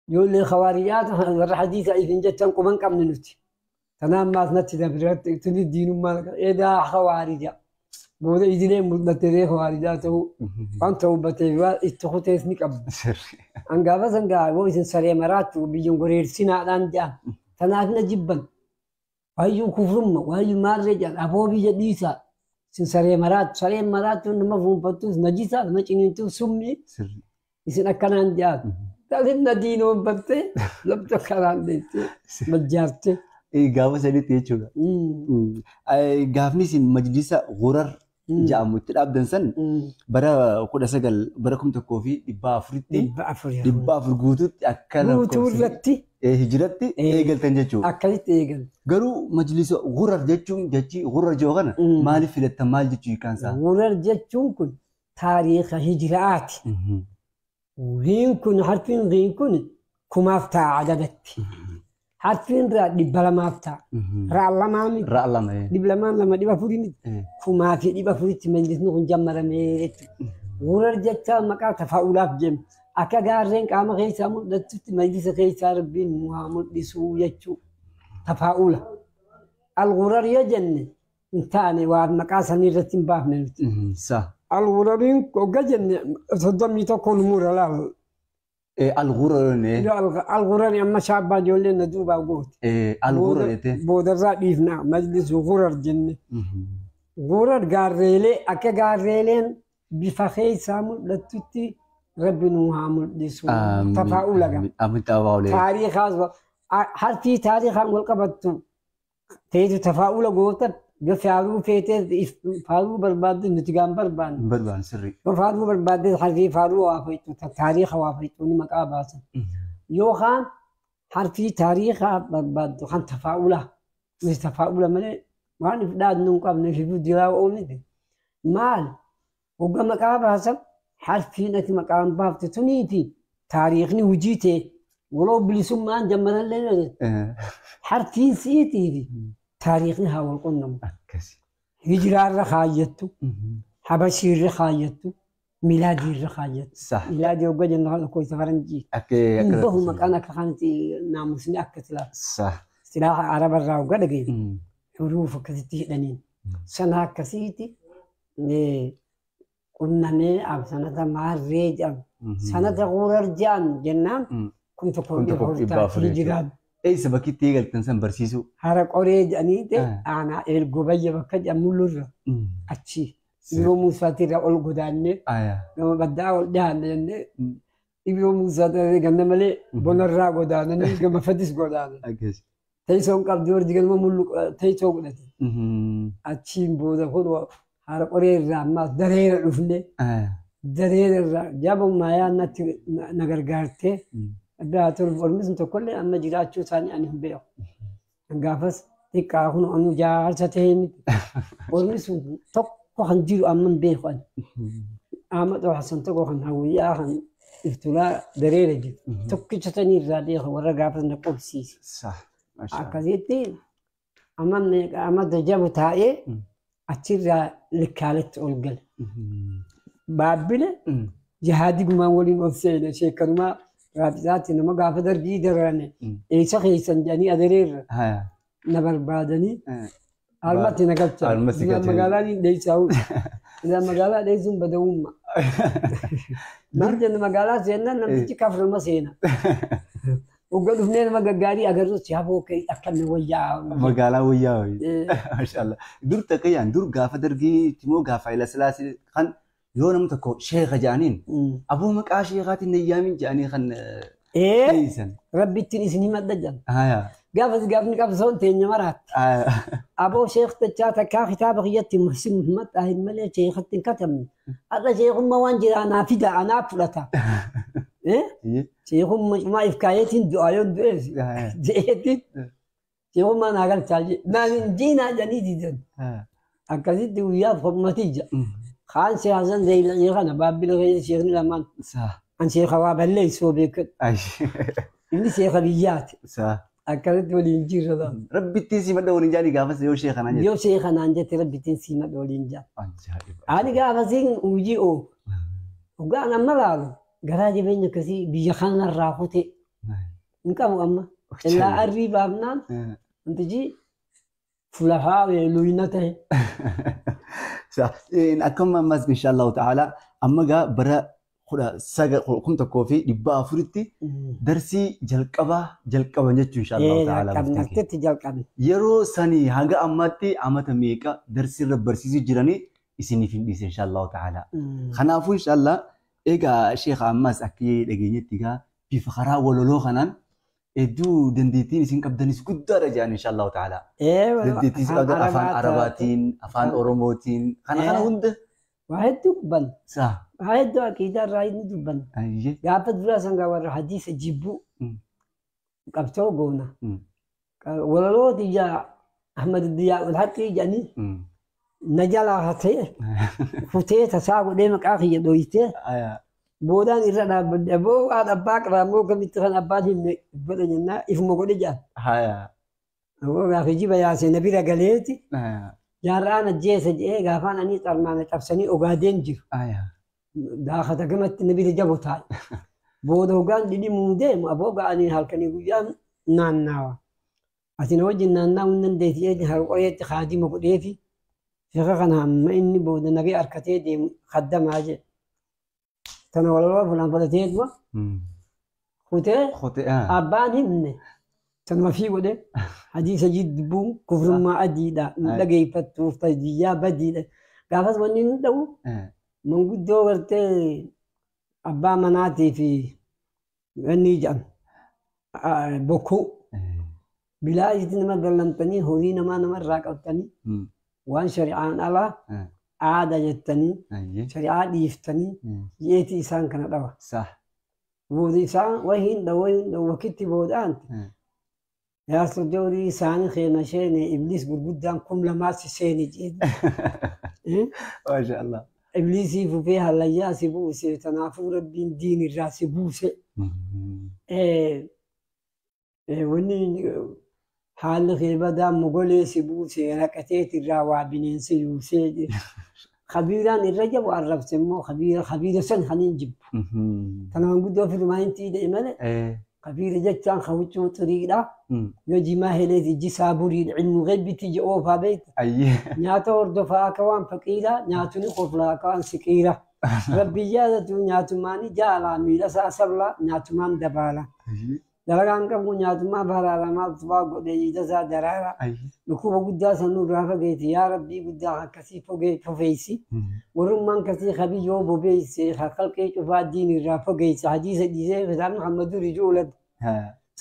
ijoollee khawaarijaa warra hadiisa ifin jechan quban qabne nuti. Tanaan maas natti dabreetti tunis diinummaa edaa khawaarijaa. Booda idilee mul'atee khawaarijaa ta'uu waan ta'uu batee waan itti kutees ni qabdi. Angaafa sangaa yoo isin saree maraattu biyyan goreersinaadhaan jedhan. Tanaaf na jibban. Waayyuu kufrumma waayyuu maarree jedhan aboo biyya dhiisaa. Isin saree maraattu sareen maraattu nama fuunfattus najisaa nama ciniintuu summii isin akkanaan jedhan. Talim na diinoonfattee lafti akkanaan deettee majjaartee. Gaafa sanitti jechuudha. Gaafni isin majlisa Gurar jedhamu itti dhaabdan san bara 19 bara 1400tti 400 guutuutti akka Guutuu irratti hijiratti eegaltan jechuudha. Akkasitti eegalte. Garuu majlisa Gurar jechuun jechi Gurar jedhu kana maaliif filattan maal jechuu hiikaan isaa? Gurar jechuun kun taariika hijiraati. Giin kun harfiin giin kun kumaaf ta'a adabatti. Harfiin raa 200 ta'a. Raa lamaa miti. Raa lama. 200 lama 400 miti. 1400tti majlisni kun jammaramee jechuudha. Gurar jecha maqaa tafaa'ulaaf jenna. Akka gaarreen qaama keessaa mul'atutti majlisa keessaa rabbiin nu haa mul'isuu jechuudha. Tafaa'ula. Al-Gurar yoo jenne hin taane waan maqaa sanii irratti hin baafne nuti. Al-Gurariin hogga jenne 31 nu mura laal. Al-Gurar Al-Gurari amma shaabbaa ijoolleen na duubaa goote. Al-Gurar jettee. Boodarraa dhiifnaa majlisu Gurar jenne. Gurar gaarreelee akka gaarreeleen bifa keessaa mul'atutti rabbi nu haa mul'isu. Tafaa'ula gama. Taariikaas harfii taariikaan wal qabattu teetu tafaa'ula goota yoo faaruu feetee faaruu barbaadde nuti gaan barbaanne. Barbaanne sirrii. Yoo faaruu barbaadde harfii faaruu waa feetu taariika waa feetu ni maqaa baasan. Yookaan harfii taariikaa barbaaddu kan tafaa'ula. Nuti tafaa'ula malee waan if dhaadnu hin qabne fi diraa oomite. Maal hogga maqaa baasan harfiin ati maqaan baafte tuniiti taariikni hojii ta'e waloo bilisummaan jammarallee harfiin si'iitiifi taariikni haa wal qunnamu. Hijiraarra kaayyattu, habashiirra kaayyattu, milaadiirra kaayyattu. Milaadii hogga jennu kan lakkoofsa faranjii. Hin bahu maqaan akka kanatti naamusni akka silaa. Silaa arabarraa hogga dhageenye huruuf akkasitti hidhaniin. Sana akkasiiti qunnamee sanata maarree jedhamu. Sanata Gurar jedhan jennaan 1400 hijiraan. Eessa bakki itti eegaltan san barsiisuu? Hara qoree jedhanii ta'e aanaa eelgoo bayya bakka jedhamu lurra achi. Ibiroo Muusaatirraa ol godaannee gama baddaa ol dhiyaanne jennee Ibiroo Muusaatirraa ganna malee bonarraa godaananii gama fadis godaanan. Teessoon qabdi warri ganama mullu teessoo godhate. Achiin booda kun hara qoree irraa ammaas dareera dhufne dareera irraa jabummaa natti na gargaartee adda tolu ormi sun tokkollee amma jiraachuu isaanii ani hin beeku. Gaafas xiqqaa kun anu jaarsa ta'ee miti. Ormi sun tokko kan jiru amma hin beeku ani. Ahmad Hasan tokko kan hawwiyyaa kan iftulaa dareera jiru. Tokkicha sanii irraa beeku warra gaafas na qobsiise. Akkasitti amma jabu taa'ee achirraa likkaaletti ol gale. Baabbile jihaadii gumaan waliin ol seene sheekkanumaa raabitaatti nama gaafa darbii dararame eessa keessan jedhanii adereerra na barbaadanii almatti na galchan. Magaalaa ni dheessaa magaalaa dheessuun badawumma. Maal jenna magaalaa seennaan namtichi kaframa seena. Waggaa dhufnee nama gaggaarii agarruus hafoo akkanni wayyaa. Magaalaa wayyaa wayii. Maashaallah. Dur takka dur gaafa dargii moo gaafa Haayila Sillaasee kan yoo namni tokko sheeka jedhaniin aboo maqaa sheekaatiin na yaamin jedhanii kan dhiyeessan. Rabbittiin isin himadha jedhan. Gaafas gaafni qabsoon teenya maraatti. Aboo sheektachaa takkaa kitaaba kiyyatti Muhsin Muhammad Xaahir malee sheekatti hin katabne. Har'a sheekummaa waan jira anaa fida anaa fudhata. Sheekummaa cumaa if kaayeetiin du'aa yoon du'ees je'eetiin sheekummaa naa galchaa jee. Naan hin jiinaa jedhanii didan. Akkasitti guyyaa hojmatii jira. Kaan siyaasan zeeyilanii kana baabbila keessa sheekni lamaan. An sheeka waa balleessoo beekan. Inni sheeka biyyaati. Akkasitti waliin jirra. Rabbittiin simadha waliin jaanii gaafas yoo sheekanaan jette. Yoo sheekanaan jette rabbittiin simadha waliin jaa. Ani gaafasiin hojii oo dhugaan amma laalu garaa jabeenya akkasii biyya kanarraa kutee hin qabu amma. Illaa arrii baafnaan wantichi fulafaa luyna ta'e. Akkuma ammas inshaallahu ta'ala amma gaa bara 1400tti darsii jalqabaa jalqaban jechuun inshaallahu ta'ala. Yeroo sanii hanga ammaatti amata meeqa darsii irra barsiisuu jiranii isiniif hin dhiise inshaallahu ta'ala. Kanaafuu inshaallah egaa sheekha ammas akka dhageenyetti egaa bifa karaa walaloo kanaan hedduu dandeettiin isin qabdanis guddaadha jedhan inshaallahu ta'ala. Dandeettiin isin qabdan afaan Arabaatiin, afaan Oromootiin kana kana hunda. Waa hedduu dubbanna. Waa hedduu aqiidaa irraa inni dubbanna. Gaafa duraa sangaa warra hadiisa jibbuu qabsoo goona. Walaloo xiyyaa Ahmad Diyaa Ulhaqii jedhanii na jalaa hatee futee tasaa godhee maqaa kiyya dhoyitee boodaan irra dhaabbadhe aboo waan abbaa qabaa moo kamitti kan abbaan himne godha jennaa ifuma godhe jedhan. Aboo gaafa jiba yaasee na bira galeeti. Jaarraan ajjeesa jedhee gaafaan ani xarmaana cabsanii ogaadeen jiru. Daakata gamatti na bira jabu taa'e. Booda hogaan dhidhimuu deemu aboo ga'anii halkanii guyyaan naannaawa. Ati na wajjin naannaa'uu hin dandeessi jedhee harqoyeetti kaadima godheefi sheeka kana amma inni booda nagee harkatee deemu kaddamaa jedhe. Tana walaloo fulaan fudhatee dura kutee abbaan himne. Tanuma fi godhe hadiisa jidduun kufrummaa adiidha nu dhageeffattuuf tajaajila badiidha. Gaafas wanni nu dha'u manguddoo gartee abbaa manaatii fi inni jedhan bokkuu bilaa itti nama gallantanii horii namaa namarraa qabtanii waan shari'aan alaa aada jettanii shari'aa dhiiftanii jeetii isaan kana dhawa. Booda isaan wahiin dhawoo hin dhawoo wakitti boodaan yaa sodoorii isaanii keena sheene iblis gurguddaan 2000 si seene jedhe. Maashaallah. Iblisii fufee hallayyaa si buuse tanaafuu rabbiin diin irraa si buuse. Wanni haalli kee badaa mogolee si buuse raqateet irraa waa bineensi yuusee jedhe. Kabiiraan irra jabu arrabse immoo kabiira san kan hin jibbu. Tana manguddoo firmaa hin malee. Kabiira jechaan kan huccuu xiriidha. Yoo jimaa heleeti iji isaa buriidha. Ilmu gaybitti ija oofaa beekta. Nyaata hordofaa akka waan faqiira. Nyaatuni koflaa akka waan siqiira. Rabbi yaadatu nyaatumaan jaalaa miila isaa sablaa nyaatumaan dabaala. Dalagaan qabu nyaatumaa baraaramaa utubaa godhee ija isaa daraara. Dhukkuba guddaa sanuu irraa fageeti yaa rabbii guddaa akkasii fofeessi. Warrummaan kasii kabiyyoo bobeesse kalqee cufaa diin irraa fogeesse hadiisa dhiisee kitaabni Muhammadu rijuulat.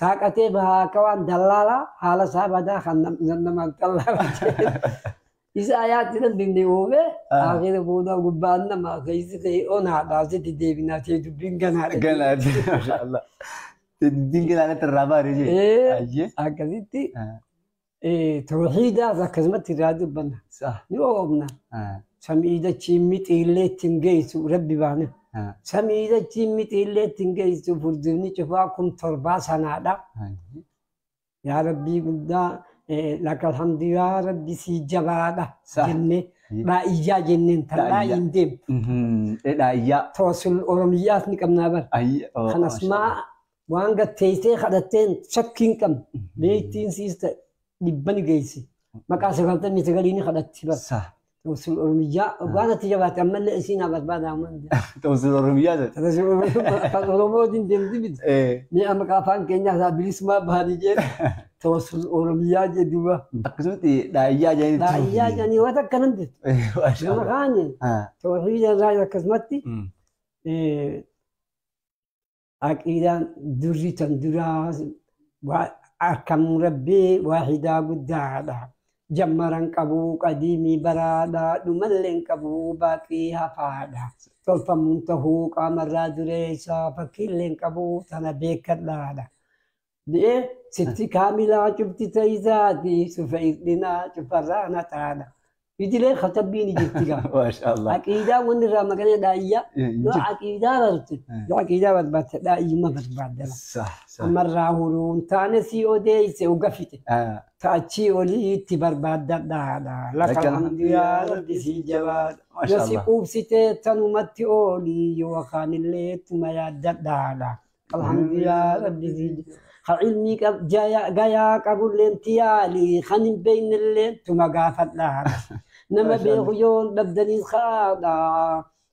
Saaqatee bahaa akka waan dallaalaa haala isaa badaa kan namaan xallaalaa Isa ayaatti nan dinne oofee akhira booda gubbaan nama keessi ta'e onaadhaa sitti deebinaa ta'e dubbiin ganaadha. Ganaadha maashaallah. Dubbiin ganaadha irraa baaree jee. Akkasitti tawxiidaas akkasumatti irraa dubbanna. Ni oofna. Samiidachiin mixiillee ittiin geessu rabbi baane. Samiidachiin mixiillee ittiin geessu furdifni cufaa 7000 sanaadha. Yaa rabbii guddaa laka alhamdu yaa rabbi sii jabaadha jennee dhaa'iyyaa jenneen tan dhaa'iin deemtu. Dhaa'iyyaa. Tawassul Oromiyyaas ni qabnaa bara. Kanas maa waan gatteessee kadhatteen shakkii hin qabne beektiin siis ta'e dhibba ni geessi. Maqaa 99 ni kadhatti bara. Tawassul Oromiyyaa waan ati jabaate ammallee isiin haa barbaadaa amman. Tawassul Oromiyyaa jedhe. Tawassul Oromiyyaa afaan Oromootiin deemti miti. Mee amma afaan keenyaa isaa bilisummaa bahanii jedhe Tawassul Oromiyyaa jedhe duuba. Akkasumatti dhaayyaa jedhanii. Dhaayyaa jedhanii waan akkanan jettu. Nama kaani tawhiida irraa akkasumatti aqiidaan durri tan duraa akkam rabbii waahidaa guddaadha. Jammaran qabuu qadiimii baraadha dhumalleen qabuu baaqii hafaadha. Tolfamuun tahuu qaamarraa dureessa fakkiilleen qabuu tana beekadhaadha. Bi'ee sitti kaamilaa cufti ta'isaati sufa irdhinaa cufarraa nataadha. Idilee katabbiin jirti gaa. Maashaallah. Aqiidaa wanni irraa maqalee dhaayyaa. Yoo aqiidaa barte yoo aqiidaa barbaatte dhaayyuma barbaaddala. Ammarraa huruun taane si odeesse uga fixe. Ta'achii oliitti barbaaddadhaadha. Laka alhamdu yaa rabbi si jabaadha. Yoo si quubsite tanumatti oolii yoo akaanillee tuma yaaddadhaadha. Alhamdu yaa rabbi si jabaadha. Ka ilmii gayaa qabulleen tiyaali kan hin beeynellee tuma gaafadhaadha. Nama beeku yoon dhabdaniis haadha.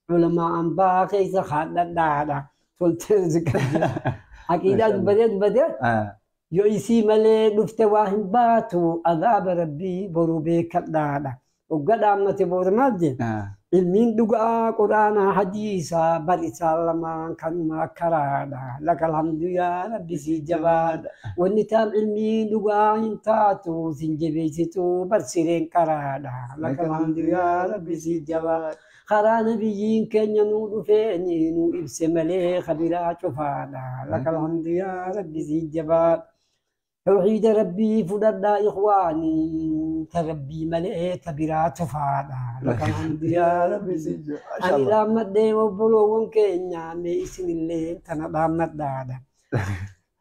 Ulamaa ambaa keessa haadhadhaadha. Toltee zikra. Aqiidaa dubbatee dubbatee yoo isii malee dhufte waa hin baatu azaaba rabbii boruu beekadhaadha. Ogga dhaammate booda maal jedhe? Ilmiin dhugaa quraanaa hadiisaa bar isaa lamaan kanuma karaadha. Laka alhamdu yaa rabbi si jabaadha. Wanni taan ilmiin dhugaa hin taatu sin jabeessitu bar sireen karaadha. Laka alhamdu yaa rabbi si jabaadha. Karaa nabiyyiin keenya nuu dhufeeni nuu ibse malee kabiraa cufaadha. Laka alhamdu yaa rabbi si jabaadha. Tawhiida rabbii fudhadhaa ikhwaanii ta rabbii malee ta biraa tufaadha. Laka alhamdu yaa rabbi si ani dhaammadhee obboloowwan keenya mee isinillee tana dhaammadhaadha.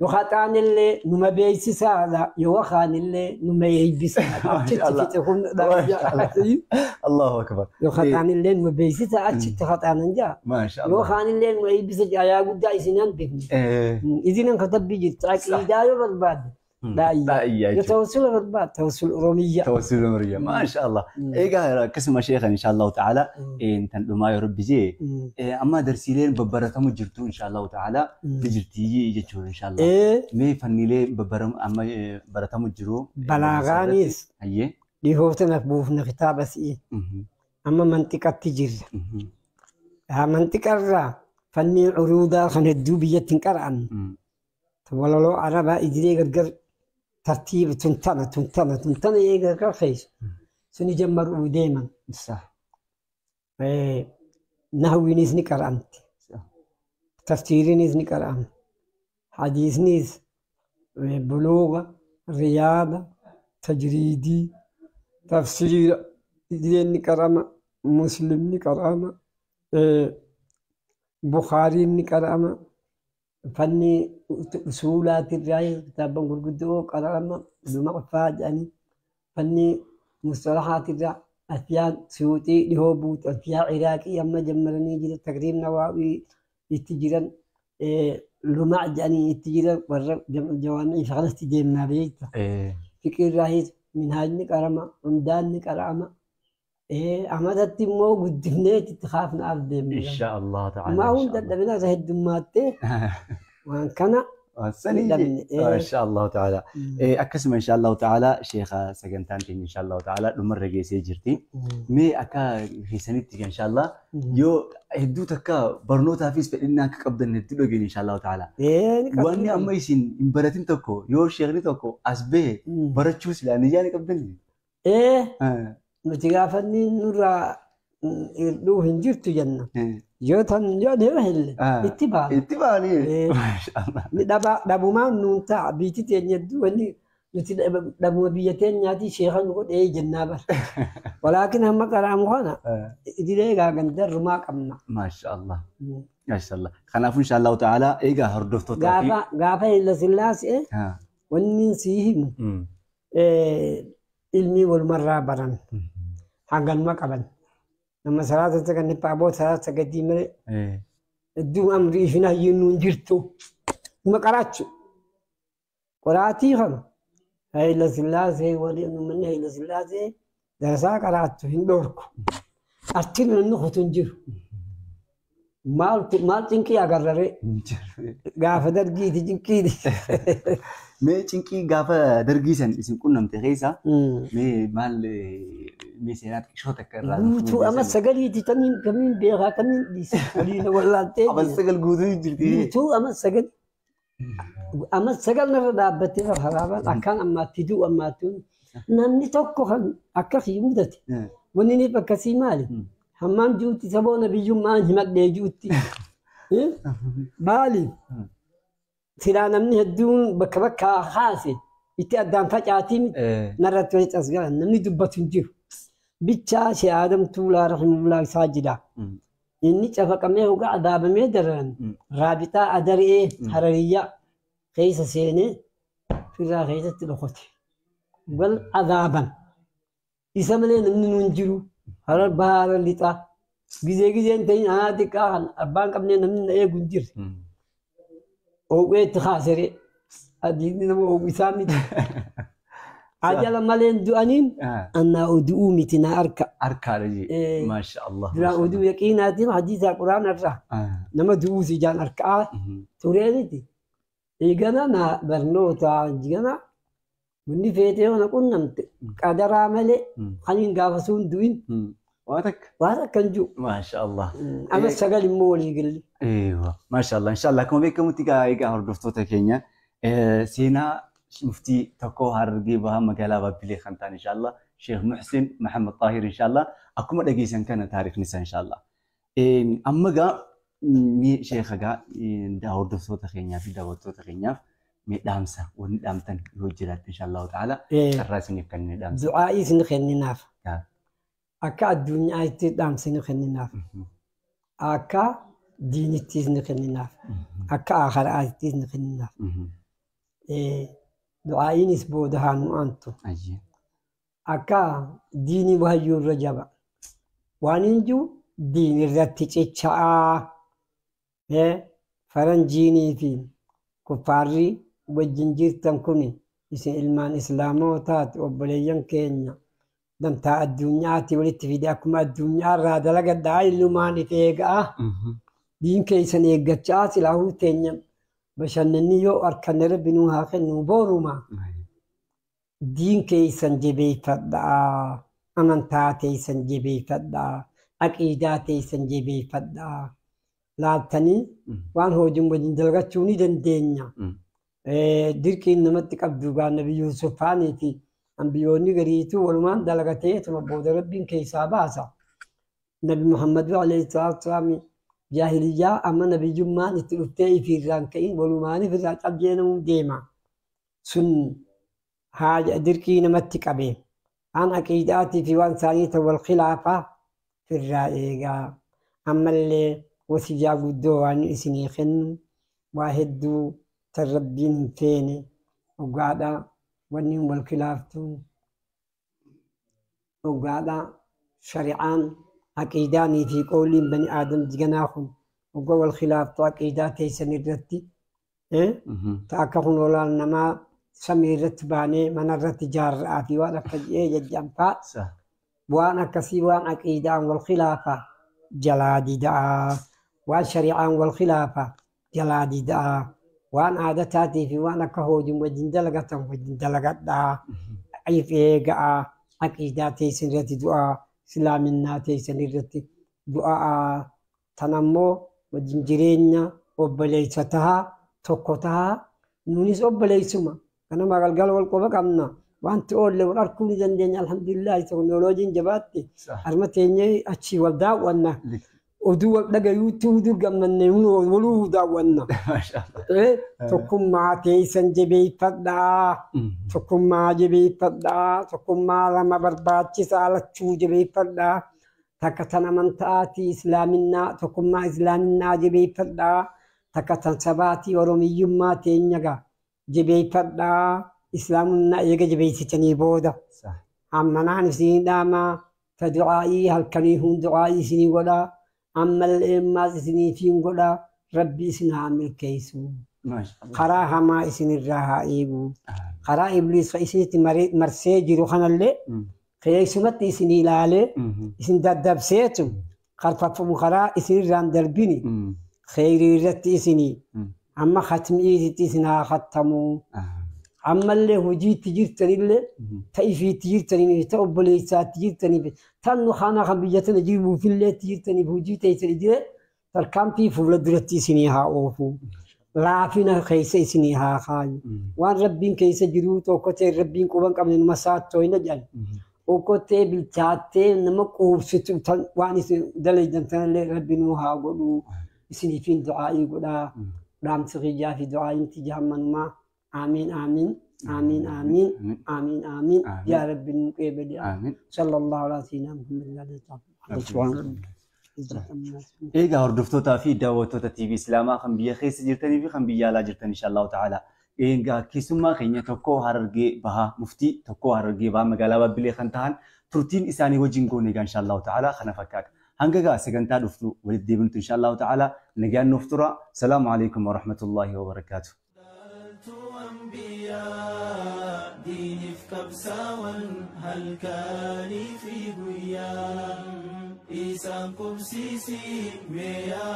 Yoo haxaanillee numa beeksisaadha yoo akaanillee numa eebbisaadha. Achitti fixe kun Allahu akbar. Yoo haxaanillee numa beeksisa achitti haxaanan jaa. Yoo akaanillee numa eebbisa yaa guddaa isinan beekne. Isinan katabbii jirtu aqiidaa yoo barbaadde. Daa'iyyaa jechuudha. Tawassula barbaad tawassul Oromiyyaa. Tawassul Oromiyyaa maashaallah. Egaa akkasuma sheekhan inshaallahu ta'ala tan dhumaa yoo rabbi jee amma darsiileen babbaratamu jirtu inshaallahu ta'ala ni jirti jechuudha inshaallah. Mee fanniilee amma baratamu jiru. Balaagaanis dhihootanaaf buufna kitaaba si'i. Amma mantiqatti jirra. Mantiqarraa fannii curuudaa kan hedduu biyyatti hin qara'anne. Walaloo arabaa idilee gargar tartiiba tuntana tuntana tuntana eega gargar keessa suni jammaruu deeman. Nahwiinis ni qara'amti. Tafsiiriinis ni qara'ama. Hadiisnis buluuga, riyaada, tajriidii, tafsiira idileen ni qara'ama, muslim ni qara'ama, Bukhaariin ni qara'ama. Fanni usuulaatirraa kitaaban gurguddoo qara'ama lumaqfaa jedhanii fanni mustalahaatirraa alfiyaa suyuuxii dhihoo buutu alfiyaa iraaqii amma jammaranii jira takriib nawaawii itti jiran lumac jedhanii itti jiran warra jawaamii fi kanatti deemnaa beekta. Fiqirraahis minhaajni qarama hundaanni qara'ama. Amatatti immoo guddifnee itti kaafnaaf deemna. Inshaallah ta'ala. Maa hunda dadhabina irra heddummaattee waan kana Inshaallah ta'ala. Akkasuma inshaallah ta'ala sheekha sagantaan keenya inshaallah ta'ala dhumarra geessee jirti. Mee akka keessanitti inshaallah yoo hedduu takka barnootaafis fedhinnaa akka qabdan hedduu dhageenya inshaallah ta'ala. Wanni amma isin hin baratin tokko yoo sheekni tokko as bahe barachuu silaa niyyaa ni qabdan. Nuti gaafanni nurraa hirdhuu hin jirtu jenna. Yoo tan yoo deema hille itti baana. Itti baanii. Dhabumaan nuun ta'a biitti teenya hedduu wanni nuti dhabuma biyya teenyaati sheekha nu godhee jennaa bara. Walaakin hamma qaraamu kana idilee egaa gandarrumaa qabna. Maashaallah. Maashaallah. Kanaafuu inshaallahu ta'ala egaa hordoftootaa fi. Gaafa Haile Sillaasee wanni sii himu ilmii walumarraa baran hanganuma qaban. Nama salaata sagan dhiphaa salaata sagadii malee hedduu amrii ifin hayyinuu hin jirtu. Numa qaraachu. Qoraatii kana Haile Sillaasee waliin uummanni Haile Sillaasee Darasaa qaraattu hin dhoorku. Achiin namni kutu hin jiru. Maal maal cinqii agarraree gaafa dargiiti cinqiiti. Mee cinqii gaafa dargii san isin qunnamte keessa mee maal mee seenaa xiqqishoo takka irraa nuuf Guutuu amma sagaliiti kamiin kamiin beekaa kamiin dhiisa waliin wallaaltee. Amma sagal guutuu hin jirti. Guutuu amma sagal amma sagal narra dhaabbattee haraabaan akkaan ammaatti du'u ammaatti namni tokko kan akka kii mudate. Wanni inni akkasii maali? Hammaan jirutti saboona biyyummaan himadhee jirutti. Maali? Silaa namni hedduun bakka bakkaa kaase itti addaan facaatii miti narratti walitti as galan namni dubbatu hin jiru. Bichaa shee Aadam Tuulaa Rahimullaa isaa jira. Inni cafaqamee hogaa adaabamee daran raabixaa adaree harariyyaa keessa seenee firraa keessatti dhokote. Wal adaaban. Isa malee namni nuun jiru harar bahaa harar lixaa. Gizee gizeen ta'in anaa xiqqaa kan abbaan qabnee namni na eegu hin jirre. Oowwee itti kaasere adiin nama oowwisaa miti. Ajala maleen du'aniin annaa odu'uu miti na harka. Harkaadha jee. Maasha Allah. Duraan oduu yaqiinaatiin hadiisa quraana irraa nama du'uus ijaan harkaa tureeniti. Eegana na barnoota jigana wanni feetee yoo na qunnamte qadaraa malee kan hin gaafa sun du'in Waa takka. waan akka hin jiru. Maasha Allah. Amma sagal immoo walii galle. Eewa. Maasha Allah. Inshallah akkuma beekamutti egaa hordoftoota keenya seenaa muftii tokko Harargee Bahaa magaalaa Baabbilee kan ta'an inshallah Sheekh Muhsin Muhammad Xaahir inshallah akkuma dhageessan kana taarikhni isaa inshallah. Amma gaa mee sheekha gaa hordoftoota keenyaa fi daawwattoota keenyaaf mee dhaamsa wanni dhaamtan yoo jiraatte inshallah ta'ala carraa isiniif kennee dhaamsa. Du'aa'ii isin kenninaaf. Akka addunyaatti dhaamsa ni kenninaaf. Akka diinittis ni kenninaaf. Akka akhiraattis ni kenninaaf. Du'aa'iinis booda haa nu aantu. Akka diinii wahayyuu irra jaba. Waan hin jiru diin irratti cicha'aa. Faranjiinii fi kuffaarri wajjin jirtan kun isin ilmaan islaamotaati obboleeyyan keenya. Dantaa addunyaatti walitti fide akkuma addunyaa irraa dalagadhaa illumaan if eegaa. Diin keessan eeggachaa silaahuu teenya bashannanni yoo harkanne rabbi nuu haa kennu booruma. Diin keessan jabeeffadhaa. Amantaa teessan jabeeffadhaa. Aqiidaa teessan jabeeffadhaa. Laaltanii waan hojiin wajjin dalagachuu ni dandeenya. Dirqiin namatti qabdu gaa Nabi Yuusuf faanii fi ambiyoonni gariitu walumaan dalagatee tuma booda rabbiin keessaa baasa. Nabi Muhammad alayhi salaatu wasalaam jaahiliyyaa amma nabiyyummaan itti dhuftee ifiirraan ka'in walumaan ifirraa cabjee namuu deema. Sun haaja dirqii namatti qabe. Waan aqiidaatii fi waan isaanii ta'u wal khilaafaa firraa eegaa. Ammallee wasiyyaa guddoo waan isinii kennu waa hedduu tan rabbiin hin feene dhugaadha. Wanni wal khilaaftu dhugaadha. Shari'aan aqiidaanii fi qooliin bani aadam jiganaa kun dhuga wal khilaaftu aqiidaa teessan irratti ta akka kun olaan namaa samii irratti baanee mana irratti jaarraa fi waan akka ji'ee jajjanfaa waan akkasii waan aqiidaan wal khilaafaa jalaa didaa waan shari'aan wal khilaafaa jalaa didaa waan aadataatii fi waan akka hojiin wajjin dalagatan wajjin dalagadhaa if eegaa aqiidaa teessan irratti du'aa islaaminaa teessan irratti du'aa tan ammoo wajjin jireenya obboleessa tahaa tokko tahaa nunis obboleessuma kanuma galgala wal qofa qabna wanti oolle wal arguu ni dandeenya alhamdulillahi teknooloojiin jabaatte harma teenyee achii wal daawwanna oduu wal dhagayuutti dur gammanne waluu daawwanna. Tokkummaa teessan jabeeffadhaa. Tokkummaa jabeeffadhaa. Tokkummaa lama barbaachisaa lachuu jabeeffadhaa. Takka tan amantaatii islaaminaa tokkummaa islaaminaa jabeeffadhaa. Takka tan sabaatii oromiyyummaa teenya gaa jabeeffadhaa. Islaamummaa eega jabeessitanii booda. Ammanaan isinii dhaamaa ta du'aa'ii halkanii hun du'aa'ii isinii godhaa. Ammallee ammaas isiniifiin godhaa rabbi isin haa milkeessu. Karaa hamaa isinirraa haa eegu. Karaa ibliis isinitti marsee jiru kanallee Keessumatti isin ilaalee isin daddabseetu karfafamu karaa isinirraan darbini kheyrii irratti isinii amma khatmiitti isin haa khattamu. Ammallee hojiitti jirtanillee ta ifiitti jirtaniif ta obboleessaatti jirtaniif tan nu kana kan biyya tana jiruufilleetti jirtaniif hojii teessan idilee tarkaanfii fuula duratti isinii haa oofu. Laafina keessa isinii haa kaayu. Waan rabbiin keessa jiruu tokko ta'e rabbiin quban qabne numa saattooyna jedhan. Okkotee bilchaattee nama quubsitu waan isin dalaydan tanallee rabbi nuu haa godhu. Isiniifin du'aa'ii godhaa. Dhaamsi kiyyaa fi du'aa'iin tiyya hammanumaa. Aamiin aamiin aamiin aamiin aamiin aamiin yaa rabbi nuu qeebali. Sallallahu alaa sayyidinaa Muhammad wa alihi Egaa hordoftootaa fi daawwattoota TV Islaamaa kan biyya keessa jirtanii fi kan biyya alaa jirtan inshaallahu ta'ala. Egaa keessummaa keenya tokko Harargee Bahaa muftii tokko Harargee Bahaa magaalaa Baabbilee kan ta'an turtiin isaanii wajjin goone egaa inshaallahu ta'ala kana fakkaata. Hanga gaa sagantaa dhuftu walitti deebinutu inshaallahu ta'ala nagaan nuuf tura. Salaamu alaikum wa rahmatullahi wa barakaatuh. ديني في كبساون هل كان في قيا إيسان قبسيسي ميا.